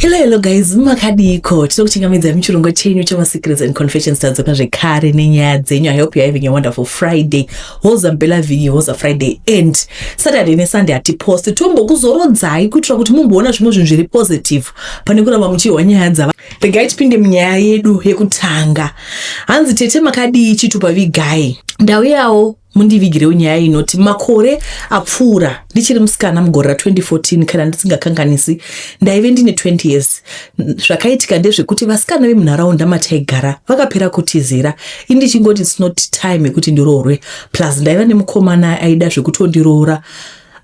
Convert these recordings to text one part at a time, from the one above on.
Hello, hello guys, makadiko? Tinokuchingamidzai muchirongwa chenyu chema-secrets and confessions. Tadzoka zvekare nenyaya dzenyu. I hope you're having a wonderful Friday. Hoza mpelavhiki, hoza Friday and Saturday neSunday hatiposti, tombokuzorodzai kuitira kuti mumboona zvimwe zvinhu zviri positive pane kuramba muchihwa nyaya dzava. Regai tipinde munyaya yedu yekutanga. Hanzi, "Tete, makadii? Chitupa vigai, ndauyawo mundivigirewo nyaya inoti makore apfuura ndichiri musikana, mugore ra2014 kana ndisingakanganisi, ndaive ndine 20 years. Zvakaitika ndezvekuti vasikana vemunharaunda mataigara vakapera kutizira. Ini ndichingoti it's not time yekuti ndiroorwe, plus ndaiva nemukomana aida zvekutondiroora,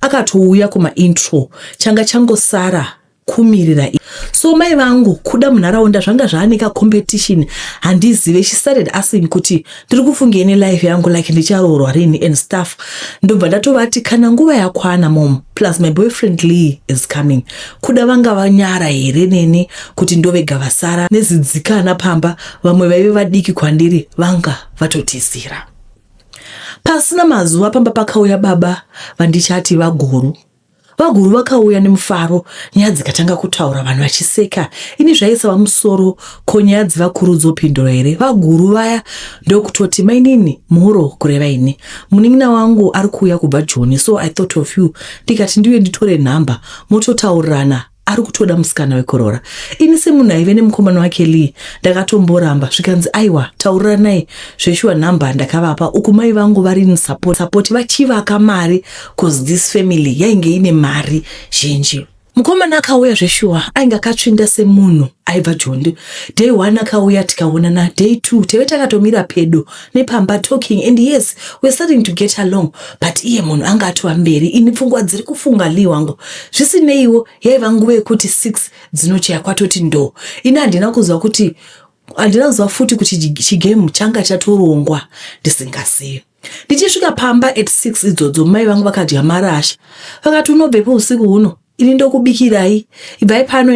akatouya kumaintro, changa changosara kumirira. So mai vangu kuda munharaunda zvanga zvaanika competition, handizive. She started asking kuti ndiri kufungei nelife yangu, like ndicharoorwa rini and stuff. Ndobva ndatovati kana nguva yakwana, mom, plus my boyfriend Lee is coming. Kuda vanga vanyara here neni kuti ndovega vasara nezidzikana pamba? Vamwe vaive vadiki kwandiri vanga vatotizira. Pasina mazuva pamba pakauya baba vandichati vaguru. Vaguru vakauya nemufaro, nyaya dzikatanga kutaura, vanhu vachiseka. Ini zvaisava musoro, ko nyaya dzevakuru dzopindura here? Vaguru vaya ndokutoti, "Mainini muhoro," kureva ini, "munin'ina wangu ari kuuya kubva Joni, so I thought of you, ndikati ndiuye nditore nhamba mototaurirana, ari kutoda musikana wekorora." Ini semunhu aive nemukomana wake Lee ndakatomboramba, zvikanzi, "Aiwa, tauriranai zveshuwa." Nhamba ndakavapa, uku mai vangu vari musupport vachivaka mari, cause this family yainge ine mari zhinji. Mukomana akauya zveshuwa, ainge akatsvinda semunhu aibva Jondi. Day one akauya, tikaonana. Day two taive takatomira pedo nepamba talking, and yes, we're starting to get along, but iye munhu anga atova mberi, ini pfungwa dziri kufunga Lee wangu. Zvisineiwo, yaiva nguva yekuti 6 dzinocheya kwatoti ndo. Ini handina kuziva kuti, handina kuziva futi kuti chigame changa chatorongwa ndisingazivi. Ndichisvika pamba at 6 idzodzo, mai vangu vakadya marasha, vakati, "Unobvepo usiku huno? Ini ndokubikirai. Ibvai pano,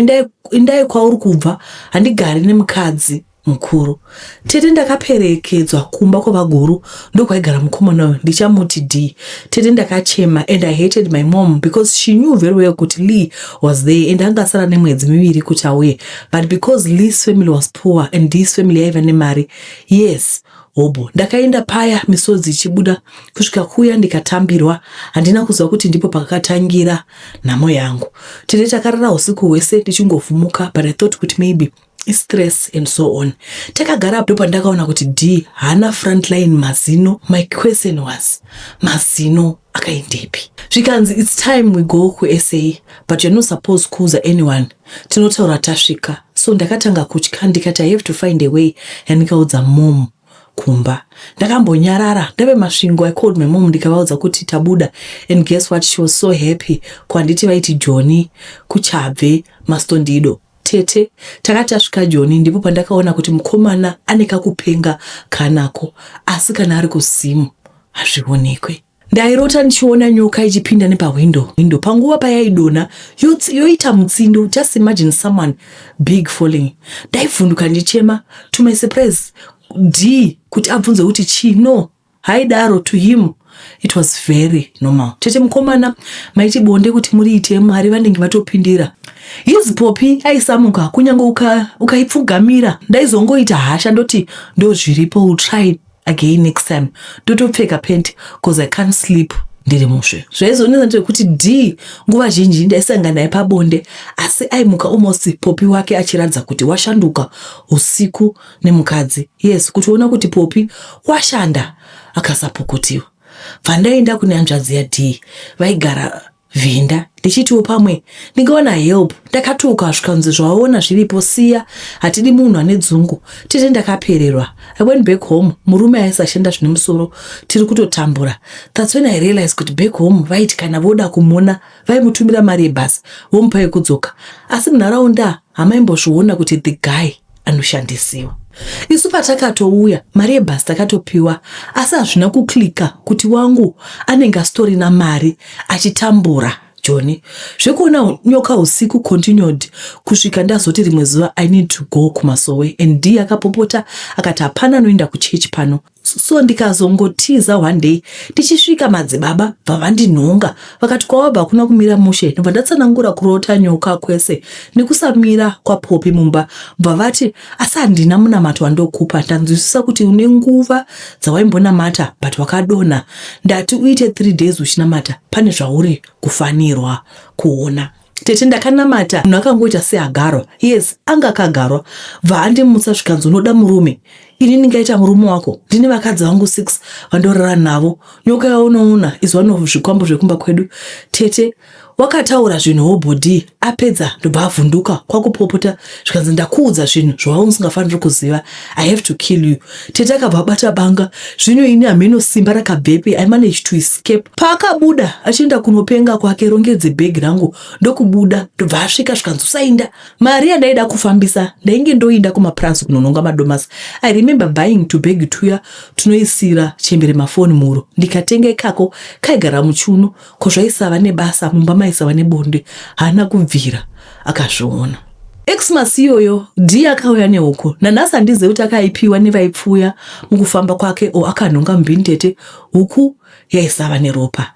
endai kwauri kubva, handigari nemukadzi mukuru." Tete, ndakaperekedzwa kumba kwavaguru, ndokwaigara mukomana uyu, ndichamuti D. Tete, ndakachema and I hated my mom because she knew very well kuti Lee was there and anga asara nemwedzi 2 kuti auye, but because Lee's family was poor and D's family yaiva nemari, yes, hobo. Ndakaenda paya misodzi ichibuda, kusvika kuya ndikatambirwa. Handina kuziva kuti ndipo pakatangira nhamo yangu. Tete, takarara usiku hwese ndichingovhumuka, but I thought kuti maybe istress and so on. Takagara, ndopandakaona kuti D haana frontline mazino. My question was, mazino akaendepi? Zvikanzi, "It's time we go kuSA, but you're not supposed kuuza anyone, tinotaura tasvika." So ndakatanga kutya, ndikati I have to find a way yandikaudza mom kumba. Ndakambonyarara, ndave Masvingo. I called my mom, ndikavaudza kuti tabuda, and guess what? She was so happy. Kwanditi vaiti Joni kuchabve mastondido. Tete, takati tasvika Joni, ndipo pandakaona kuti mukomana ane kakupenga kanako, asi kana ari kuzimu hazvionekwe. Ndairota ndichiona nyoka ichipinda nepahwindo windo, panguva payaidonha yoita mutsindo. Just imagine someone big falling. Ndaivhunduka ndichema. To my surprise, D kuti abvunze kuti chii, no, haidaro. To him it was very normal. Tete, mukomana maiti bonde kuti muriite, Mwari vanenge vatopindira. His popi aisamuka kunyange ukaipfugamira. Ndaizongoita hasha, ndoti ndo zviripo, will try again next time, ndotopfeka pant cause I can't sleep ndiri musve. Zvaizonetsa ndezvekuti D nguva zhinji ndaisangana naye pabonde, asi aimuka almost popi wake achiratidza kuti washanduka usiku nemukadzi. Yes, kutiona kuti popi washanda akasapukutiwa. Bva ndaenda kune hanzvadzi yaD vaigara Vhenda, ndichitiwo pamwe ndingawana help. Ndakatuka, zvikanzi, "Zvaona zviripo, siya, hatidi munhu ane dzungu." Tete, ndakapererwa. I went back home. Murume aisashanda zvine musoro, tiri kutotambura. That's when I realized kuti back home vaiti kana voda kumona vaimutumira mari yebhasi, vomupa yekudzoka, asi munharaunda hamaimbozviona kuti the guy anoshandisiwa. Isu patakatouya, mari yebhasi takatopiwa, asi hazvina kuklika kuti wangu anenge asitorina mari, achitambura. Joni. Zvekuona nyoka usiku continued kusvika ndazoti rimwe zuva I need to go kumasowe and D akapopota akati hapana anoenda kuchechi pano. So ndikazongotiza one day tichisvika madzibaba bva vandinhonga vakati kwawabva hakuna kumira mushe. Ndobva ndatsanangura kurota nyoka kwese nekusamira kwaPoppy mumba bva vati asi handina munamato wandokupa ndanzwisisa kuti une nguva dzawaimbonamata but wakadonha ndati uite 3 days uchinamata pane zvauri kufanirwa kuona. Tete ndakanamata munhu akangoita seagarwa yes anga akagarwa bva andimutsa zvikanzi unoda murume ini ndingaita murume wako ndine vakadzi vangu 6 vandorara navo nyoka yaunoona is one of zvikwambo zvekumba kwedu tete wakataura zvinhu hobhodii apedza ndobva avhunduka kwakupopota zvikanzi ndakuudza zvinhu zvawanga usingafaniri kuziva I have to kill you tete akabva abata banga zvino ini hameno simba rakabvepi I managed to escape paakabuda achienda kunopenga kwake rongedze bhegi rangu ndokubuda ndobva asvika zvikanzi usainda mari yandaida kufambisa ndainge ndoinda kumapurazi kunononga madomasi I remember buying tubhegi tuya tunoisira chembere mafoni muro ndikatenga ikako kaigara muchuno ko zvaisava nebasa mumba maisava nebonde haana kubvira akazviona. Xmas iyoyo D akauya nehuku nanhasi handizive kuti akaipiwa nevaipfuya mukufamba kwake or akanhonga mubhini tete huku yaisava neropa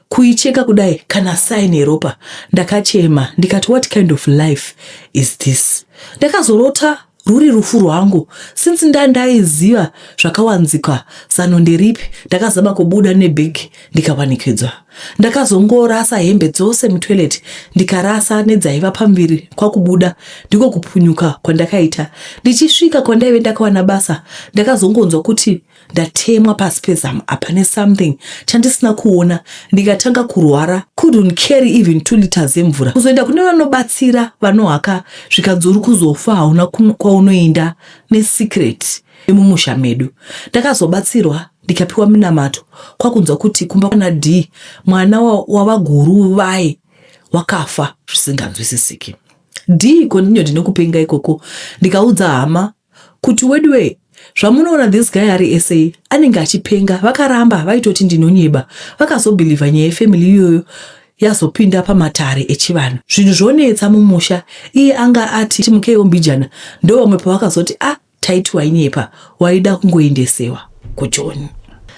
kuicheka kudai kana sign yeropa ndakachema ndikati what kind of life is this ndakazorota rwuri rufu rwangu since ndandaiziva zvakawanzika zano nderipi ndakazama kubuda nebhegi ndikawanikidzwa ndakazongorasa hembe dzose mutoilet ndikarasa nedzaiva pamuviri kwakubuda ndiko kupunyuka kwandakaita ndichisvika kwandaive ndakawana basa ndakazongonzwa kuti ndatemwa pasi pezamu apa nesomething chandisina kuona ndikatanga kurwara couldn't carry even 2 liters yemvura kuzoenda kune vanobatsira vanohaka zvikanzi uri kuzofa hauna kwaunoenda nesecret yemumusha medu ndakazobatsirwa ndikapiwa minamato kwakunzwa kuti kumba kwana D mwana wavaguru vaye wakafa zvisinganzwisisiki D continue ndinekupenga ikoko ndikaudza hama kuti weduwe zvamunoona this guy ari sa anenge achipenga vakaramba vaitoti ndinonyeba vakazobhilivha nyaya yefamily iyoyo yazopinda pamatare echivanhu zvinhu zvonetsa mumusha iye anga ati mukeiwo mbijana ndo vamwe pavakazoti a ah, taiti wainyepa waida kungoendesewa kujoni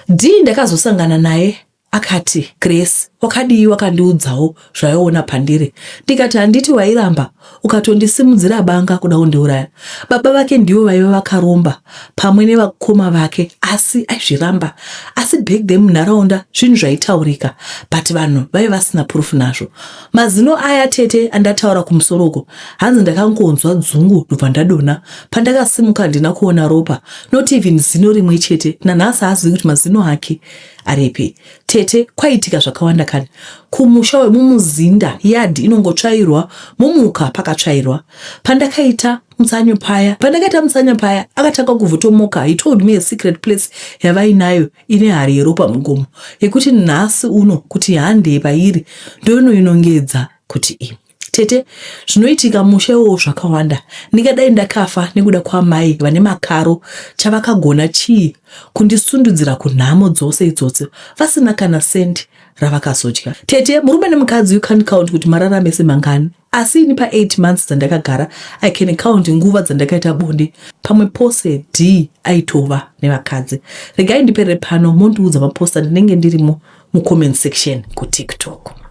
D ndakazosangana naye akati Grace wakadii wakandiudzawo zvaiona pandiri ndikati handiti wairamba ukatondisimudzira banga kuda kundiuraya baba vake ndivo vaiva vakaromba pamwe nevakoma vake asi aizviramba asi back then munharaunda zvinhu zvaitaurika but vanhu vaiva vasina proof nazvo mazino aya tete andataura kumusoro uko hanzi ndakangonzwa dzungu ndobva ndadonha pandakasimuka handina kuona ropa not even zino rimwe chete nanhasi haazivi kuti mazino ake aripi tete kwaitika zvakawanda kani kumusha wemumuzinda yadhi inongotsvairwa mumuka pakatsvairwa pandakaita mutsanyo paya pandakaita mutsanyo paya akatanga kuvhotomoka he told me a secret place yavainayo ine hari yeropa mugomo yekuti nhasi uno kuti handei pairi ndoinoinongedza kuti iyi tete zvinoitika musha iwowo zvakawanda ndingadai ndakafa nekuda kwamai vane makaro chavakagona chii kundisundudzira kunhamo dzose idzodzo vasina kana sendi ravakazodya tete murume nemukadzi you can't count kuti mararame semangani asi ini pa8 months dzandakagara I can count nguva dzandakaita bonde pamwe pose D aitova nevakadzi regai ndiperere pano mondiudza maposta ndinenge ndirimo mucomment section kuTikTok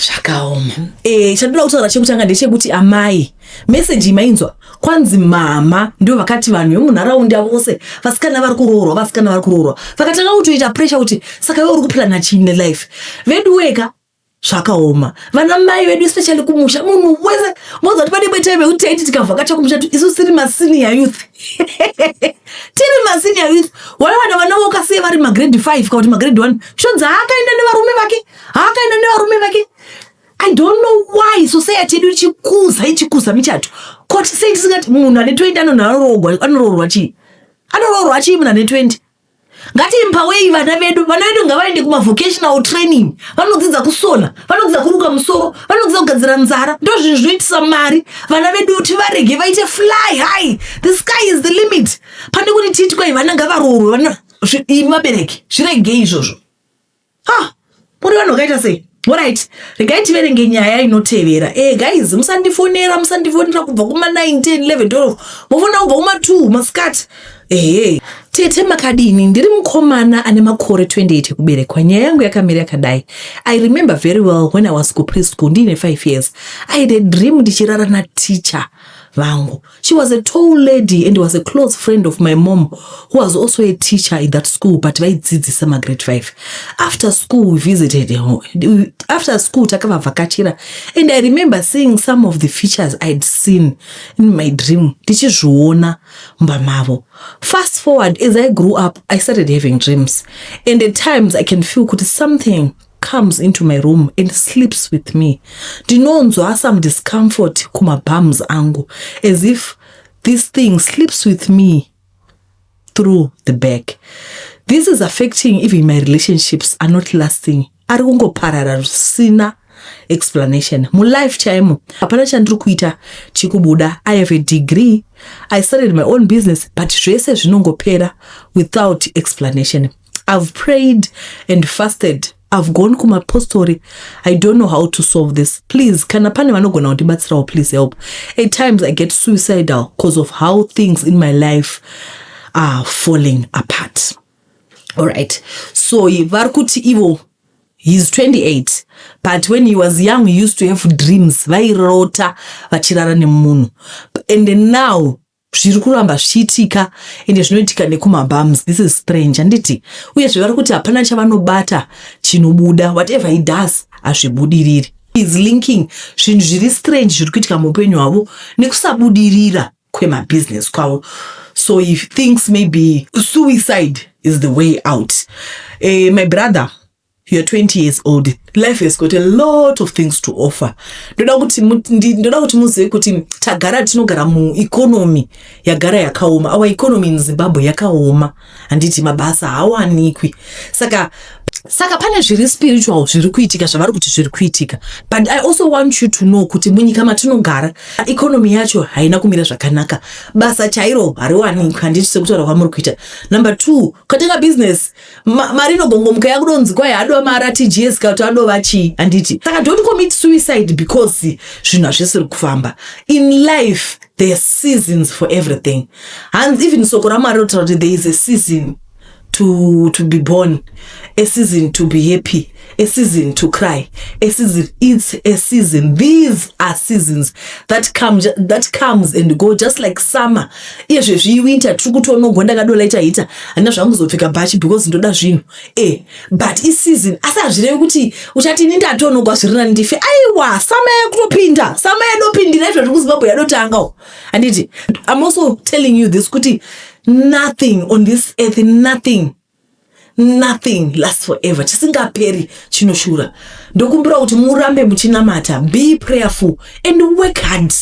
zvakaoma e, chandoda kutaura chekutanga ndechekuti amai meseji mainzwa kwanzi mama ndivo vakati vanhu vemunharaunda vose vasikana vari kuroorwa vasikana vari kuroorwa vakatanga kutoita pressure kuti saka iwe uri kuplana chii nelife vedu weka zvakaoma vana mai vedu especially kumusha munhu wese moza kuti pane imwe time yekuti taiti tikavhakacha kumusha isu tiri masenior youth tiri masenior youth waiwana vana vokasiya vari magrade 5 kana kuti magrade 1 shonzi haakaenda nevarume vake haakaenda nevarume vake I don't know why society yedu ichikuza ichikuza michato koti sei tisingati munhu ane 20 anonhu anoroorwa chii anoroorwa chii munhu ane 20 ngatiempawei vana vedu vana vedu ngavaende kumavocational training vanodzidza kusona vanodzidza kuruka musoro vanodzidza kugadzira nzara ndo zvinhu zvinoitisa mari vana vedu tivarege vaite fly high the sky is the limit pane kuti titi kwai vana ngavaroorwe imi vabereki zviregei izvozvo ha. Muri vanhu vakaita sei? Alright, regai tiverenge nyaya inotevera. Guys, musandifonera, musandifonera kubva kuma 9, 10, 11, 12. Mofonera kubva kuma 2 masikati. Ehe. Tete, makadini? Ndiri mukomana ane makore 28 ekuberekwa. Nyaya yangu yakamira yakadai. I remember very well when I was kupreschool, ndine 5 years. I had a dream ndichirara nateacher vangu. She was a tall lady and was a close friend of my mom, who was also a teacher in that school, but vaidzidzisa magrade 5. After school we visited her. After school takavavhakachira, and I remember seeing some of the features I'd seen in my dream ndichizviona mumba mavo. Fast forward, as I grew up, I started having dreams, and at times I can feel kuti something comes into my room and sleeps with me. Ndinonzwa some discomfort kumabums angu, as if this thing sleeps with me through the back. This is affecting even my relationships, are not lasting, ari kungoparara zvisina explanation. Mulife chaimo hapana chandiri kuita chikubuda. I have a degree, I started my own business, but zvese zvinongopera without explanation. I've prayed and fasted, I've gone kumapostori. I don't know how to solve this. Please, kana pane vanogona kundibatsirawo, please help. At times I get suicidal because of how things in my life are falling apart. Alright, so vari kuti ivo he's 28, but when he was young he used to have dreams, vairota vachirara nemunhu, and now zviri kuramba zvichiitika, ende zvinoitika nekumabums. This is strange, handiti? Uyezve vari kuti hapana chavanobata chinobuda. Whatever he does, hazvibudiriri. Is linking zvinhu zviri strange zviri kuitika muupenyu hwavo nekusabudirira kwemabhizinesi kwavo. So if thinks maybe suicide is the way out. My brother, you're 20 years old. Life has got a lot of things to offer. Ndoda kuti muzive kuti tagara tinogara mueconomy yagara yakaoma. Our economy in Zimbabwe yakaoma, handiti? Mabasa haawanikwi, saka pane zviri spiritual zviri kuitika, zvavari kuti zviri kuitika. But I also want you to know kuti munyika matinogara, economy yacho haina kumira zvakanaka. Basa chairo hariwanikwi, handiti, sekutaura kwamuri kuita? Number two, ukatenga business, mari inogongomuka, yakudonzi kwai adova maRTGS kana kuti adova chii, handiti? Saka don't commit suicide because zvinhu hazvisiri kufamba. In life there are seasons for everything. Hanzi even soko raMwari rinotaura kuti there is a season to be born, a season to be happy, a season to cry, a season. It's a season. These are seasons that comes and go, just like summer. Iyezvezvi winter, tiri kutonogwa, ndakadolaita heater, handina zvangu kuzopfeka bhachi because ndoda zvinhu but iseason. Asi hazvirevi kuti uchati, "Ini ndatonogwa, zviri nani ndife." Aiwa, summer yakutopinda, summer yadopindira izvezvi kuZimbabwe, yadotangawo, handiti? I'm also telling you this kuti nothing on this earth, nothing, nothing lasts forever. Chisingaperi chinoshura. Ndokumbira kuti murambe muchinamata. Be prayerful and work hard,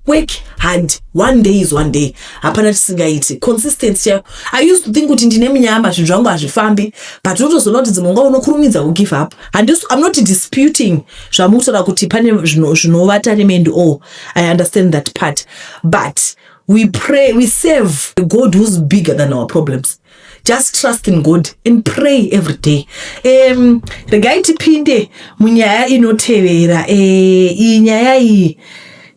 work hard. One day is one day. Hapana chisingaiti. Consistency chayo. I used to think kuti ndine munyama, zvinhu zvangu hazvifambi, but unotozoona kuti dzimwe nguva unokurumidza kugive up. Handisi, I'm not disputing zvamukutaura kuti pane zvinovata neme and all. I understand that part, but we pray, we serve a God who's bigger than our problems. Just trust in God and pray every day. Regai tipinde munyaya inotevera. Iyi nyaya iyi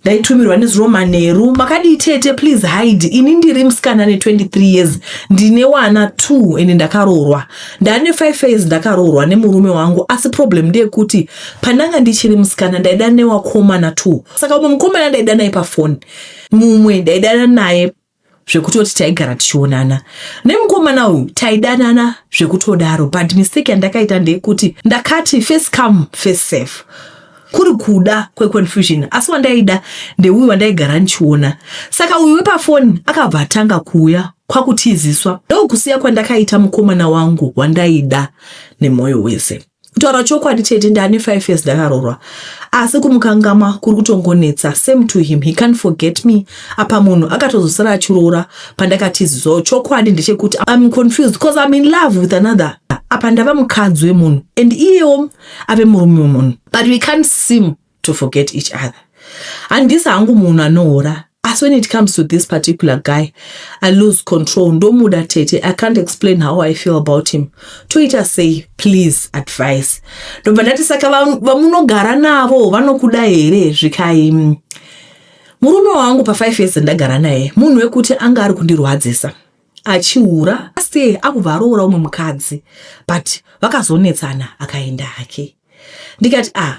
ndaitumirwa nezuro manheru. Makadii tete? Please hide. Ini ndiri musikana ne23 years, ndine wana 2, ende ndakaroorwa. Ndane 5 years ndakaroorwa nemurume wangu, asi problem ndeyekuti pandanga ndichiri musikana ndaida newakomana 2. Saka umwe mukomana ndaida naye pafoni, mumwe ndaidana naye zvekutoti taigara tichionana nemukomana uyu, taidanana zvekutodaro. But mistake yandakaita ndeyekuti ndakati first come, first serve, kuri kuda kweconfusion. Asi wandaida ndeuyu wandaigara ndichiona. Saka uyu wepafoni akabva atanga kuuya kwakutiziswa, ndokusiya kwandakaita mukomana wangu wandaida nemwoyo wese. Kutaura chokwadi tete, ndane 5 years ndakaroorwa, asi kumukangamwa kuri kutongonetsa. Same to him, he can't forget me. Apa munhu akatozosara achiroora pandakatiziswawo. Chokwadi ndechekuti I'm confused because I'm in love with another. Apa ndava mukadzi wemunhu and iyewo ave murume wemunhu, but we can't seem to forget each other. Handisi hangu munhu anohora, asi Asi when it comes to this particular guy, I lose control. Ndomuda tete. I can't explain how I feel about him. Toita sei? Please advice. Ndobva ndati, saka vamunogara navo vanokuda here? Zvikai, murume wangu pa5 years ndagara naye, munhu wekuti anga ari kundirwadzisa achiura, asi akubva aroora umwe mukadzi, but vakazonetsana, akaenda hake. Ndikati, ah,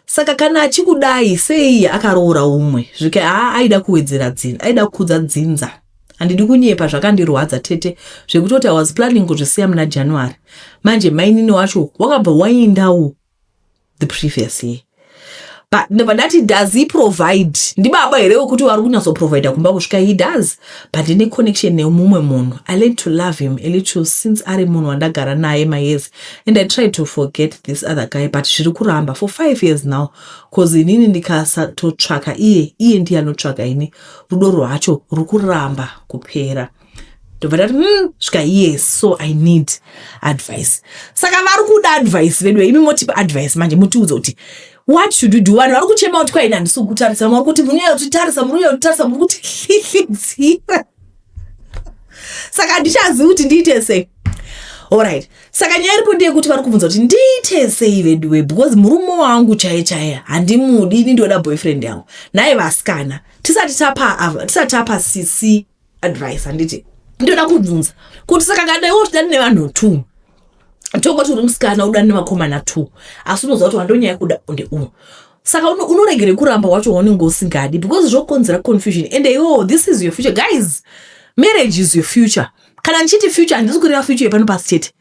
saka kana achikudai, sei akaroora umwe? Zvike, haa, aida kuwedzera dzinza, aida kukudza dzinza. Handidi kunyepa, zvakandirwadza tete, zvekutoti I was planning kuzvisiya muna January. Manje mainini wacho wakabva waendawo the previous year. But ndobva ndati, does he provide? Ndibaba here wekuti vari kunyatsoprovida kumba kusvika? He does, but ndine connection nemumwe munhu. I learned to love him a little since ari munhu wandagara naye mayears, and I tried to forget this other guy, but zviri kuramba for 5 years now, 'cause inini ndikasatotsvaka iye, iye ndiye anotsvaka ini. Rudo rwacho ruri kuramba kupera. Ndobva ndati, svika, yes, so I need advice. Saka vari kuda advice vedu, imi motipa advice manje, mutiudza kuti what should we do? Vanhu vari kuchema kuti kwaini handisi kutarisa, vari kuti munyaya kutitarisa, muri kunyanya kutitarisa, muri kutihlihlidzira, saka handichazivi kuti ndiite sei. Alright, saka nyaya iripo ndeyekuti vari kubvunza kuti ndiite sei veduwe, because murume wangu chaiye chaiye handimudi, ini ndoda boyfriend yangu. Naye vasikana, tisati tapa sisi advice, handiti ndoda kubvunza kuti saka kana iwe uchidani nevanhu two, tongoti uri musikana udani nevakomana two, asi unoziva kuti wandonyaya kuda ndeuyu, saka unoregere kuramba wacho waunenge usingadi, because zvokonzera confusion. And iwo, this is your future, guys. Marriage is your future. Kana ndichiti future, handisi kureva future yepano pasi chete,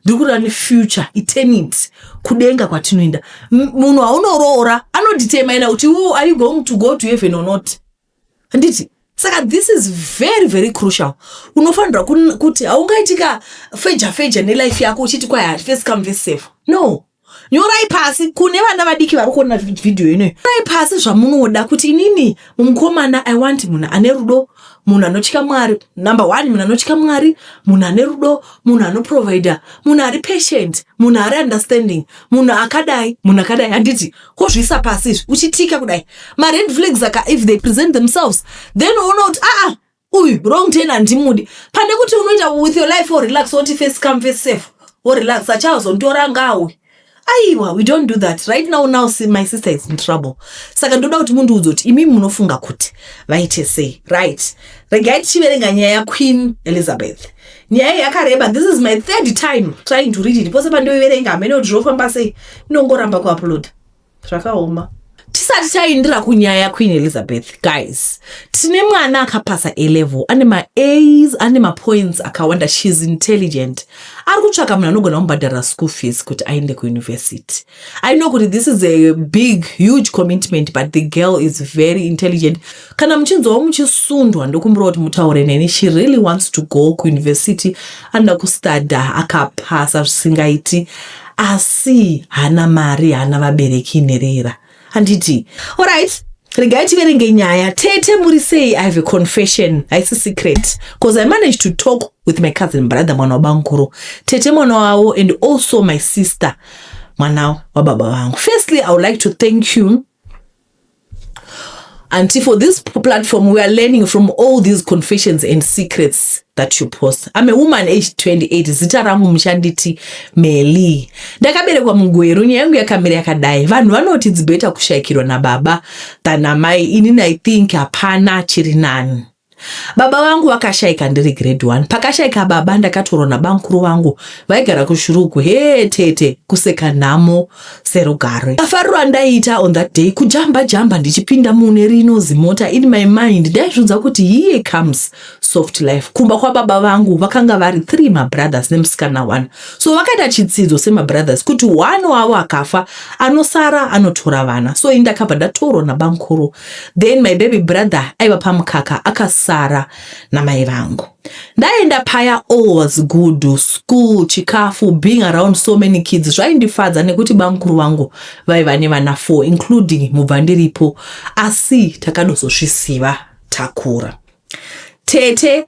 ndiri kureva nefuture eternity, kudenga kwatinoenda. Munhu waunoroora anodetermina kuti iwo are you going to go to heaven or not, handiti? Saka this is very, very crucial. Unofanirwa kuti haungaitika feja feja nelife yako uchiti kwai first come, first serve. No, nyorai pasi. Kune vana vadiki vari kuona vhidhiyo inoyi, nyorai pasi zvamunoda, kuti inini mumukomana I want munhu ane rudo, munhu anotya Mwari. Number one, munhu anotya Mwari, munhu ane rudo, munhu anoprovida, munhu ari patient, munhu ari understanding, munhu akadai, munhu akadai, handiti? Kozviisa pasi izvi, uchitika kudai mared flags aka, if they present themselves, then unoona kuti aa, uyu wrong turn, handimudi. Pane kuti unoita with your life worelax, woti first come, first serve, worelax, achazonditora ngawe. Aiwa, we don't do that right now. Now see, my sister is in trouble. Saka ndoda kuti mundiudze kuti imi munofunga kuti vaite sei. Right, regai tichiverenga nyaya yaQueen Elizabeth. Nyaya yakareba. This is my third time trying to read it. Pose pandoiverenga, hamene kuti zvinofamba sei, inongoramba kuuploada. Zvakaoma. Tisati taindira kunyaya yaQueen Elizabeth, guys, tine mwana akapasa A level, ane maAs, ane mapoints akawanda. She's intelligent. Ari kutsvaka munhu anogona kumubhadharira school fees kuti aende kuuniversity. I know kuti this is a big, huge commitment, but the girl is very intelligent. Kana muchinzwawo muchisundwa, ndokumbira kuti mutaure neni. She really wants to go kuuniversity, anoda kustadha, akapasa zvisingaiti, asi haana mari, haana vabereki, nherera, handiti? Alright, regai tiverenge nyaya. Tete, muri sei? I have a confession, haisi secret, because I managed to talk with my cousin brother, mwana wabankuru, tete mwana wavo, and also my sister, mwana wababa vangu. Firstly, I would like to thank you, auntie, for this platform. We are learning from all these confessions and secrets that you post. I'm a woman aged 28. Zita rangu muchanditi Meli. Ndakaberekwa muGweru. Nyaya yangu yakamira yakadai. Vanhu vanoti it's better kushayikirwa nababa than namai. Inini I think hapana chiri nani. Baba vangu vakashayika ndiri grade 1. Pakashayika baba, ndakatorwa nabankuru vangu vaigara kuShurugu. He tete, kuseka nhamo serugare. Mafariro andaiita on that day, kujamba jamba ndichipinda mune rino zimota. In my mind ndaizvinza kuti here comes soft life. Kumba kwababa vangu vakanga vari three mabrothers nemusikana one, so vakaita chitsidzo semabrothers kuti one wavo akafa, anosara anotora vana. So ini ndakabva ndatorwa nabankuru. Then my baby brother aiva pamukaka, akasara namai vangu. Ndaenda paya, all was good. School, chikafu, being around so many kids zvaindifadza, nekuti bankuru vangu vaiva nevana 4, including mubva ndiripo, asi takadozozvisiva takura. Tete,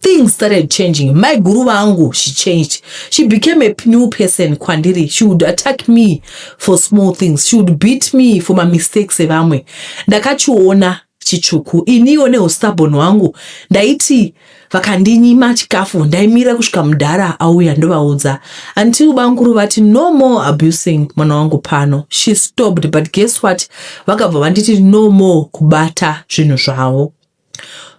things started changing. Mai guru vangu, she changed. She became a new person kwandiri. She would attack me for small things. She would beat me for my mistakes evamwe. Ndakachiona. Chitsvuku. Iniwo neustubborn hwangu ndaiti vakandinyima chikafu ndaimira kusvika mudhara auya ndovaudza until bamkuru vati no more abusing mwana wangu pano. She stopped but guess what, vakabva vanditi no more kubata zvinhu zvavo.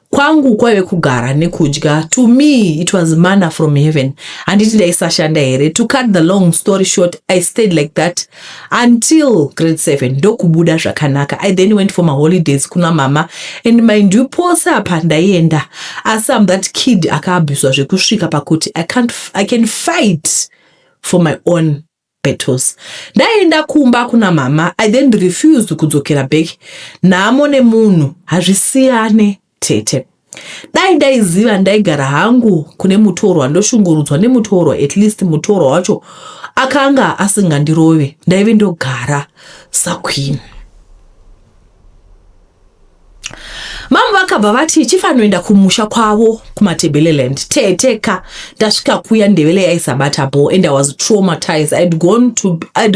Kwangu kwaive kugara nekudya. To me it was manna from heaven. Handiti ndaisashanda here? To cut the long story short, I stayed like that until grade 7 ndokubuda zvakanaka. I then went for my holidays kuna mama and mind you pose apa ndaienda asi am that kid akaabhuswa zvekusvika pakuti I, can't, I can fight for my own battles. Ndaenda kumba kuna mama. I then refused kudzokera back. Nhamo nemunhu hazvisiyane tete. Dai ndaiziva ndaigara hangu kune mutorwa ndoshungurudzwa nemutorwa, at least mutorwa wacho akanga asingandirove, ndaive ndogara saqueen. Mama vakabva vati chifanoenda kumusha kwavo kuMatebeleland. Tete ka, ndasvika kuya Ndebele yaisabata bho and I was traumatized. I'd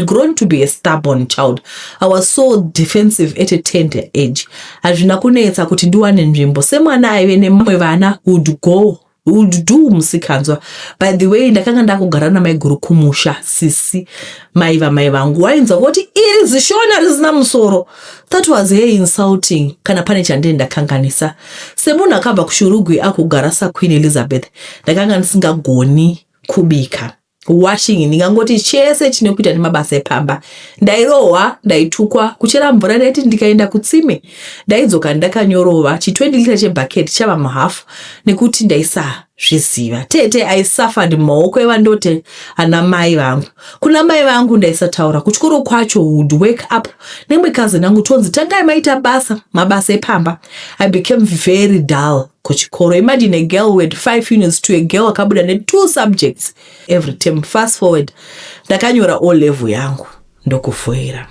grown to be a stubborn child. I was so defensive at a tender age. Hazvina kunetsa kuti ndiwane nzvimbo semwana aive nemamwe vana would go would do musikanzwa. By the way, ndakanga ndakugara namaiguru kumusha, sisi mai vamai vangu. Wainzwa kuti iri zishona risina musoro. That was her insulting kana pane chandee ndakanganisa. Semunhu akabva kuShurugwi akugara saQueen Elizabeth, ndakanga ndisingagoni kubika, washing, ndingangoti chese chine kuita nemabasa epamba. Ndairohwa, ndaitukwa. Kuchera mvura, ndaiti ndikaenda kutsime ndaidzoka ndakanyorova, chi20 lita chebhaketi chava muhafu nekuti ndaisazviziva. Tete, I suffered mumaoko evandote ana mai vangu. Kuna mai vangu ndaisataura. Kuchikoro kwacho would wake up nemwe cousin yangu tonzi tangai maita basa, mabasa epamba. I became very dull kuchikoro. Imagine a girl who had five units to a girl akabuda ne2 subjects every term. Fast forward, ndakanyora O level yangu ndokufoira.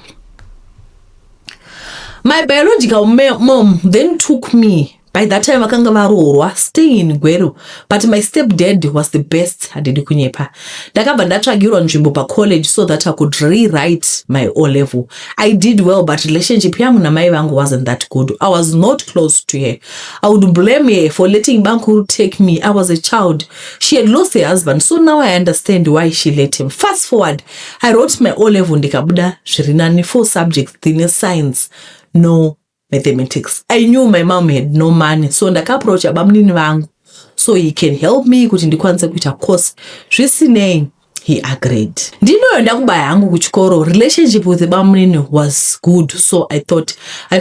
My biological mom then took me. By that time vakanga varoorwa, staying in Gweru, but my step dad was the best, handidi kunyepa. Ndakabva ndatsvagirwa nzvimbo pacollege so that I could rewrite my O level. I did well, but relationship yangu namai vangu wasn't that good. I was not close to her. I would blame her for letting bankuru take me. I was a child. She had lost her husband, so now I understand why she let him. Fast forward, I wrote my O level ndikabuda zviri nani, four subjects dzine science, no mathematics. I knew my mom had no money, so ndakaapproacha bamunini vangu so he can help me kuti ndikwanise kuita course. Zvisinei, he agreed. Ndinoyo ndakubaya hangu kuchikoro. Relationship with bamunini was good, so I thought. I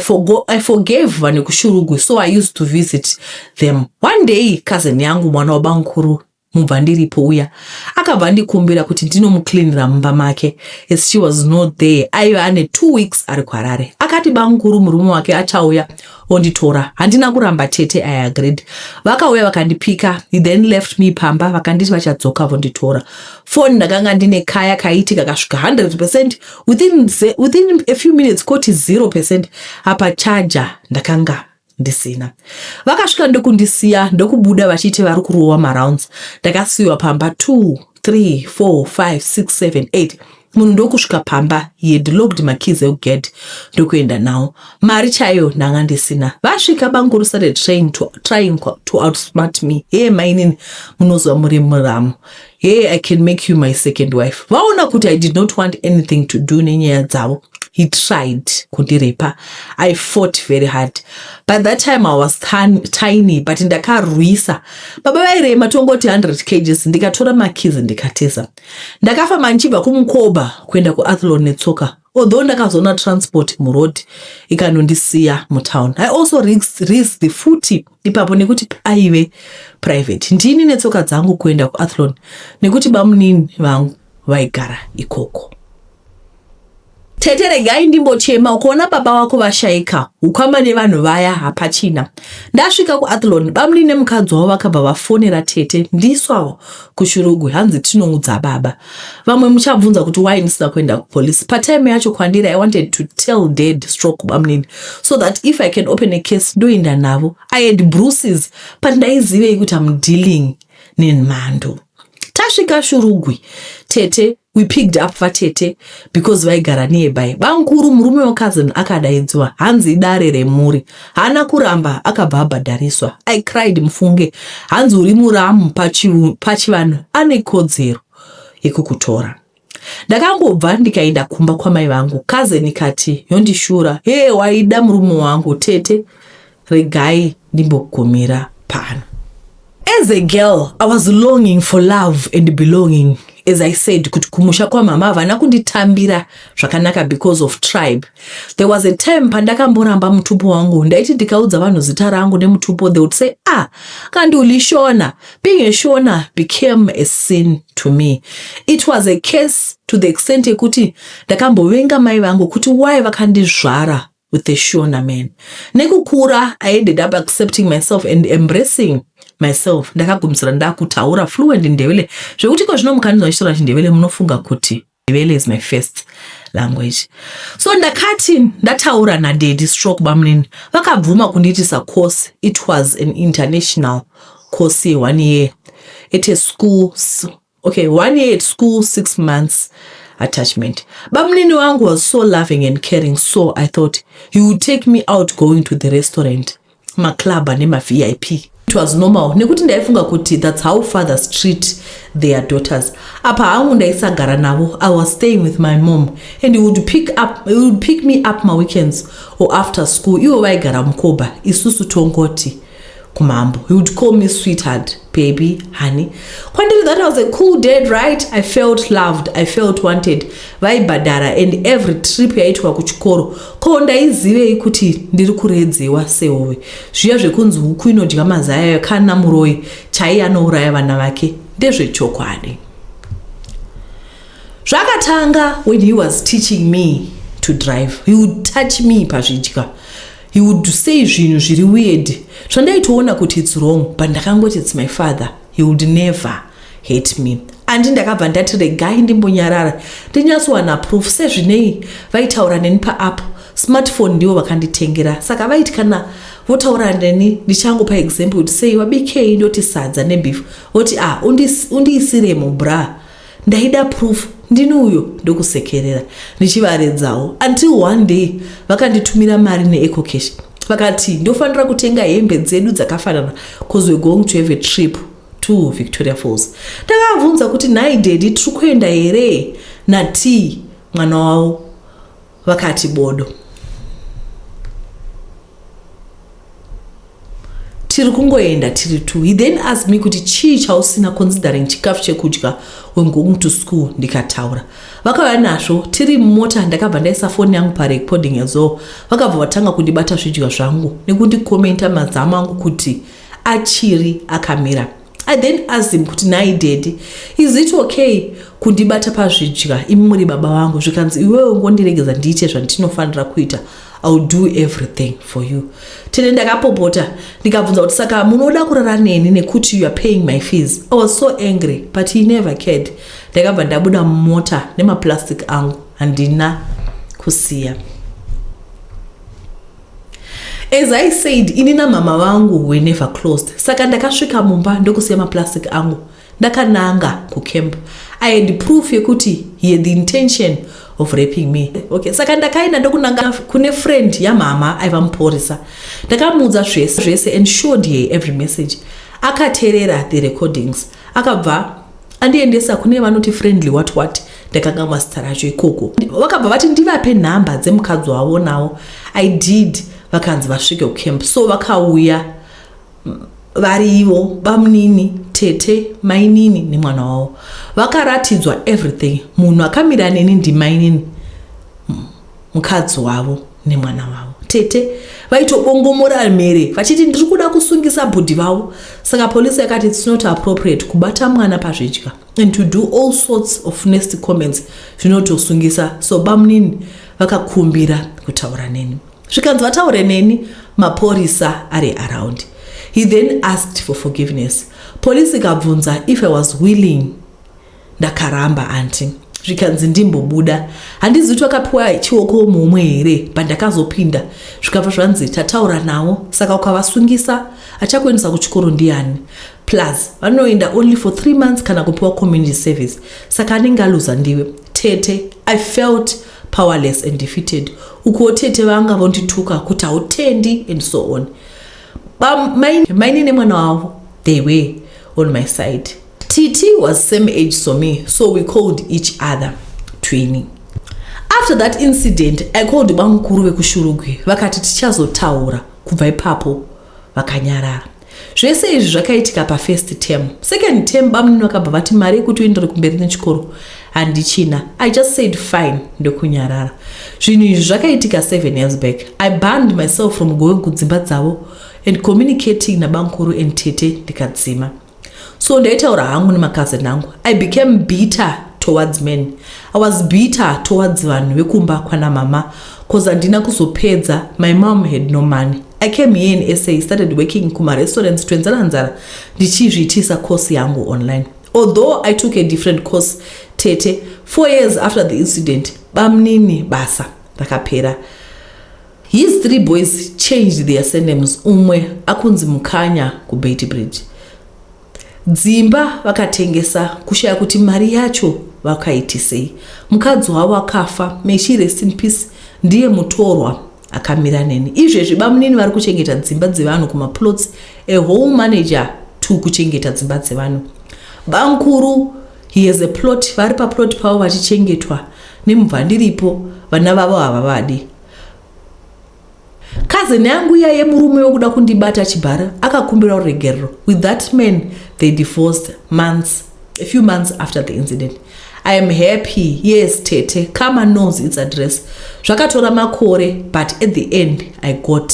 forgave vanhu kuShurugwi, so I used to visit them. One day cousin yangu, mwana wabankuru mubva ndiripo uya, akabva andikumbira kuti ndinomucleanira mumba make as she was not there. Aiva ane 2 weeks ari kuHarare. Akati bankuru murume wake achauya onditora. Handina kuramba tete, I agreed. Vakauya vakandipika. He then left me pamba, vakanditi vachadzoka vonditora. Foni ndakanga ndine kaya kaiti kakasvika 100%, within a few minutes koti 0%. Apa chaja ndakanga ndisina. Vakasvika ndokundisiya ndokubuda vachiti vari kurowa marounds. Ndakasiyiwa pamba 2 3 4 5 6 7 8. Munhu ndokusvika pamba, he had locked makeys ekugate ndokuenda nawo. Mari chaiyo ndanga ndisina. Vasvika, banguru started trying to outsmart me. "Hey mainini, munozwa muri muramu. Hey, I can make you my second wife." Vaona kuti I did not want anything to do nenyaya dzavo, he tried kundirepa. I fought very hard. By that time I was tiny, but ndakarwisa. Baba vairema tongoti 100 kgs. Ndikatora makeys ndikatiza. Ndakafamba ndichibva kuMukoba kuenda kuAthlone netsoka, although ndakazoona transport muroad ikanondisiya mutown. I also risked futi ipapo nekuti aive private. Ndini netsoka dzangu kuenda kuAthlone nekuti bamunini vangu vaigara ikoko. Tete, regai ndimbochema. Ukaona baba vako vashayika, ukama nevanhu vaya hapachina. Ndasvika kuAthlone, bamunini nemukadzi wavo vakabva vafonera tete ndiswawo kuShurugwi, hanzi tinoudza baba. Vamwe muchabvunza kuti why ndisina kuenda kupolisi patime yacho. Kwandiri, I wanted to tell dad stroke bamunini so that if I can open a case ndoenda navo. I had bruises, but ndaizivei kuti am dealing nemhando? Tasvika Shurugwi tete, We picked up vatete because vaigara nearby. Bamkuru murume wecousin akadaidzwa hanzi idare remuri. Haana kuramba akabva abhadhariswa. I cried mufunge hanzi uri muramu pachivanhu ane kodzero yekukutora. Ndakangobva ndikaenda kumba kwamai vangu. Cousin ikati yondishura. Hey, waida murume wangu tete regai ndimbogumira pano. As a girl, I was longing for love and belonging. As I said, kuti kumusha kwamama havana kunditambira zvakanaka because of tribe. There was a time pandakamboramba mutupo wangu. Ndaiti ndikaudza vanhu zita rangu nemutupo, they would say, ah, kandi ulishona. Being a Shona became a sin to me. It was a case to the extent yekuti ndakambovenga mai vangu kuti why vakandizvara with the Shona man. Nekukura, I ended up accepting myself and embracing myself. Ndakagumisira ndakutaura fluent Ndebele. Zvekuti ko zvino mukanzwa ndichitaura chiNdebele munofunga kuti Ndebele is my first language. So ndakati ndataura nadaddy stroke bamunini vakabvuma kundiitisa course. It was an international course ye1 year at a school. Okay, 1 year at school, 6 months attachment. Bamunini wangu was so loving and caring, so I thought he would take me out going to the restaurant, maclub nema-VIP. It was normal nekuti ndaifunga kuti that's how fathers treat their daughters. Apa hangu ndaisagara navo. I was staying with my mom and he would pick me up maweekends or after school. Ivo vaigara Mukoba, isusu tongoti kumambo. He would call me sweetheart, baby, honey. Kwandiri that was a cool dad, right? I felt loved, I felt wanted. Vaibhadhara and every trip yaitwa kuchikoro. Ko ndaizivei kuti ndiri kuredziwa sehove? Zviya zvekunzi huku inodya mazai ayo kana muroi chaiye anouraya vana vake ndezvechokwadi. Zvakatanga when he was teaching me to drive. He would touch me pazvidya. He would say zvinhu zviri weird zvandaitoona kuti it's wrong, but ndakangoti it's my father, he would never hate me. Andi ndakabva ndati regai ndimbonyarara ndinyatsowana proof. Sezvinei vaitaura neni paapp smartphone, ndivo vakanditengera, saka vaiti kana votaura neni ndichangopa example kuti sei wabikei, ndoti sadza nebeef, voti ah, undiisire mubra. Ndaida proof, ndini uyo ndokusekerera ndichivaredzawo until one day vakanditumira mari neEcoCash, vakati ndofanira kutenga hembe dzedu dzakafanana cause we're going to have a trip to Victoria Falls. Ndakabvunza kuti nhai daddy, tiri kuenda here nat mwana wavo? Vakati bodo, tiri kungoenda tiri two. He then asked me kuti chii chausina considering chikafu chekudya when going to school. Ndikataura, vakauya nazvo. Tiri mumota ndakabva ndaisa foni yangu parecording as well. Vakabva vatanga kundibata zvidya zvangu nekundikomenta mazamu angu kuti achiri akamira. I then asked him kuti nhai daddy, is it okay kundibata pazvidya imi muri baba vangu? Zvikanzi iwewe ngondiregedza ndiite zvandinofanira kuita, I will do everything for you. Tene ndakapopota ndikabvunza kuti saka munoda kurara neni nekuti you are paying my fees? I was so angry, but he never cared. Ndakabva ndabuda mumota nemaplastic angu, handina kusiya. As I said, ini namama vangu were never closed, saka ndakasvika mumba ndokusiya maplastic angu, ndakananga kucamp. I had proof yekuti he had the intention of raping me. Okay, saka ndakaenda ndokunanga kune friend yamama aiva mupurisa. Ndakamuudza zvese zvese and showed her every message. Akateerera the recordings, akabva andiendesa kune vanoti friendly what what, ndakanga zita racho ikoko. Vakabva vati ndivape nhamba dzemukadzi wavo nawo. I did. Vakanzi vasvike kucamp, so vakauya varivo bamunini, tete, mainini nemwana wavo. Vakaratidzwa everything. Munhu akamira neni ndimainini, mukadzi wavo nemwana wavo. Tete vaitobongomora mhere vachiti ndiri kuda kusungisa bhudhi vavo. Saka polisi yakati it's not appropriate kubata mwana pazvidya and to do all sorts of nasty comments, zvinotosungisa. So bamunini vakakumbira kutaura neni, zvikanzi vataure neni mapurisa ari around. He then asked for forgiveness. Polisi ikabvunza if I was willing. Ndakaramba anti, zvikanzi ndimbobuda. Handizi kuti vakapiwa chioko mumwe here pandakazopinda. Zvikabva zvanzi tataura navo, saka ukavasungisa achakuendesa kuchikoro ndiani? Plus vanoenda only for 3 months kana kupiwa community service, saka anenge aluza ndiwe. Tete, I felt powerless and defeated. Ukuwo tete vanga vondituka kuti hautendi and so on. Maini nemwana wavo, they were on my side. Titi was same age so me, so we called each other twinny. After that incident, I called bamukuru vekuShurugwi, vakati tichazotaura. Kubva ipapo vakanyarara. Zvese izvi zvakaitika pafirst term. Second term, bamunini vakabva vati mari yekuti uendere kumberi nechikoro handichina. I just said fine, ndokunyarara. Zvinhu izvi zvakaitika 7 years back. I banned myself from going kudzimba dzavo and communicating nabamukuru and tete, ndikadzima. So ndaitaura hangu nemakazini angu. I became bitter towards men. I was bitter towards vanhu vekumba kwana mama, 'cause handina kuzopedza. My mom had no money. I came here in SA, started working kumarestaurants, twenzara nzara, ndichizviitisa course yangu online, although I took a different course. Tete, 4 years after the incident, bamnini basa rakapera. His three boys changed their surnames, umwe akunzi Mukanya kuBeitbridge. Dzimba vakatengesa, kushaya kuti mari yacho vakaitisei. Mukadzi wavo akafa, may she rest in peace, ndiye mutorwa akamira neni. Izvezvi bamunini vari kuchengeta dzimba dzevanhu kumaplots, a whole manager to kuchengeta dzimba dzevanhu. Bankuru, he has a plot, vari paplot pavo vachichengetwa nemubvandiripo. Vana vavo havavadi. Kazeni yangu iya yemurume wekuda kundibata chibhara akakumbira ruregerero with that man. They divorced months a few months after the incident. I am happy. Yes tete, karma knows its address. Zvakatora makore, but at the end I got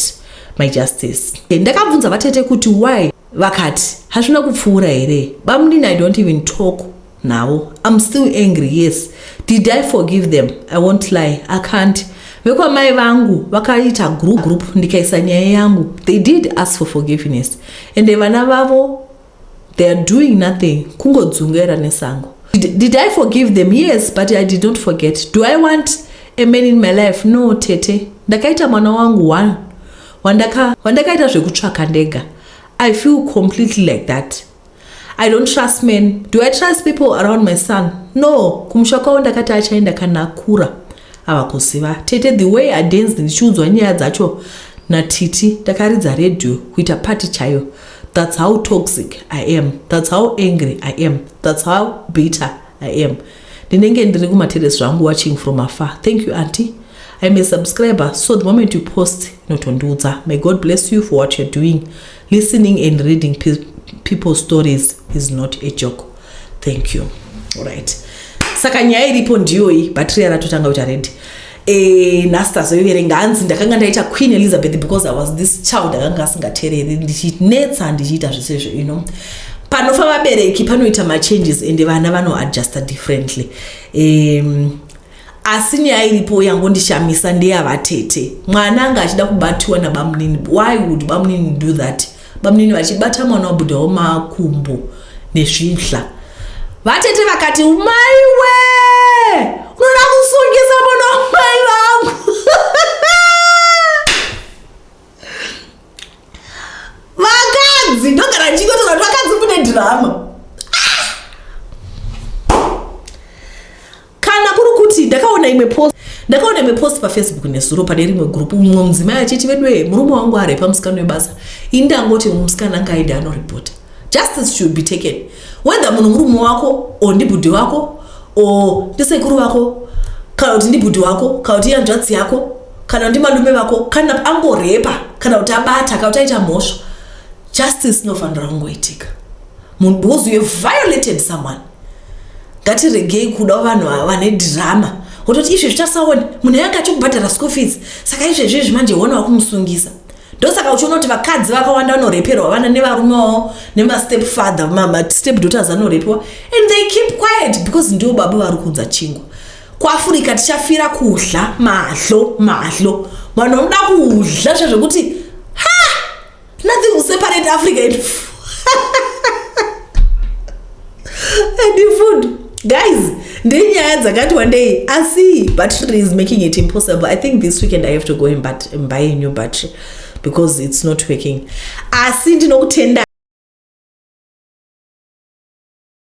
my justice. Ndakabvunza vatete kuti why, vakati hazvina kupfuura here bamunini. I don't even talk navo. I'm still angry, yes. Did I forgive them? I won't lie, I can't. Vekwamai vangu vakaita group group, ndikaisa nyaya yangu. They did ask for forgiveness, ende vana vavo, they are doing nothing, kungodzungaira nesango. Did I forgive them? Yes, but I did not forget. Do I want a man in my life? No tete. Ndakaita mwana wangu one wandakaita zvekutsvaka ndega. I feel completely like that. I don't trust men. Do I trust people around my son? No. Kumusha kwavo ndakati achaenda kana akura ava kuziva. Tete, the way I danced ndichiudzwa nyaya dzacho natiti, ndakaridza redhiyo kuita pati chaiyo. That's how toxic I am, that's how angry I am, that's how bitter I am. Ndinenge ndiri kumateresi zvangu, watching from afar. Thank you, auntie. I'm a subscriber, so the moment you post, inotondiudza. May God bless you for what you're doing. Listening and reading people's stories is not a joke. Thank you. Alright, saka nyaya iripo ndiyoyi. Bhatiri yaratotanga kuita ready. Nhasi tazoiverenga. Hanzi ndakanga ndaita Queen Elizabeth because I was this child akanga asingateereri, ndichinetsa, ndichiita zvese izvo. Panofa vabereki panoita machanges, ende vana vanoadjusta differently. Asi nyaya iripo yangondishamisa ndeyavatete. Mwana anga achida kubatiwa nabamunini. Why would bamunini do that? Bamunini vachibata mwana wabudhawo makumbo nezvidla. Vatete vakati, "Maiwe, unoda kusungisa mwana wamai vangu." Vakadzi, ndogara ndichingotaura kuti vakadzi mune dhirama. Kana kuri kuti ndakaona imwe post paFacebook nezuro pane rimwe group, mumwe mudzimai achiti, "Vedwe, murume wangu arepa musikana webasa." Ini ndangoti musikana anga aida anoripota. Justice should be taken, whether munhu murume wako or ndibhudhi wako or ndisekuru vako, kana kuti ndibhudhi wako, kana kuti ihanzvadzi yako, kana kuti ndimalume vako. Kana angorepa, kana kuti abata, kana kuti aita mhosva, justice inofanira kungoitika munhu, because you have violated someone. Ngatiregei kuda vanhu ava vane dhirama, wototi izvezvi tasaone munhu yanga achikubhadhara school fees, saka izvezvi izvi manje wona wakumusungisa. Ndosaka uchiona kuti vakadzi vakawanda vanoreperwa vana nevarume vavo, nemastep father, mastep daughters anorepewa, and they keep quiet because ndivo baba vari kuunza chingwa. KuAfrica tichafira kudla mahlo mahlo. Vanhu vanoda kudla zvezvekuti ha, nothing will separate Africa and food. Guys, ndenyaya dzakati wandei, asi battery is making it impossible. I think this weekend I have to go and buy a new battery because it's not working. Asi ndinokutenda.